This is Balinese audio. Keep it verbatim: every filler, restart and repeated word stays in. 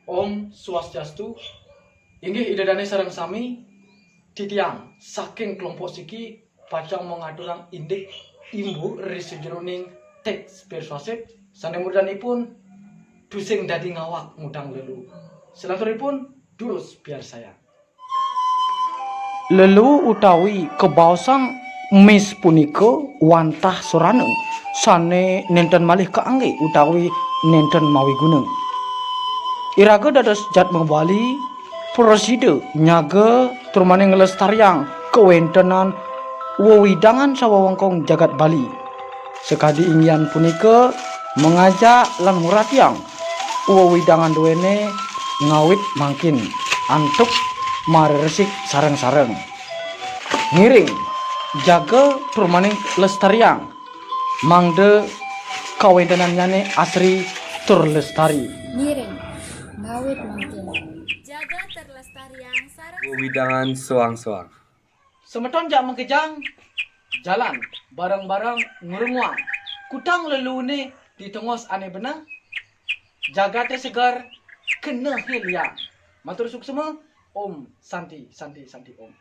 Om Swastiastu. Inggih Ida Dane sareng sami, titiang saking kelompok siki pacang mangaturang indik imbu ri sajeroning teks persuasif sane murdanipun tusing dadi ngawak ngutang lelu. Selanturipun durus piarsayang. Lelu utawi kabaosang mis punika wantah sorana sane nenten malih kaangge utawi nenten mawiguna. Iraga dados jadma Bali prasida nyaga tur maning nglestariang kawentenan wewidangan sawewengkon jagat Bali. Sakadi inggihan punika mangajak lan nguratiang wewidangan duene ngawit mangkin antuk mareresik sareng-sareng. Ngiring, jaga tur maning lestariang, mangda kawentenannyane asri tur lestari. Ngiring, ngawit mangkin. Jaga terlestariang sareng wewidangan soang-soang. Semeton jak makejang jalan bareng-bareng ngrunguang kutang lelune di tengos ane beneh, jagate seger kena he liang. Matur suksma, Om Santi, Santi, Santi, Om.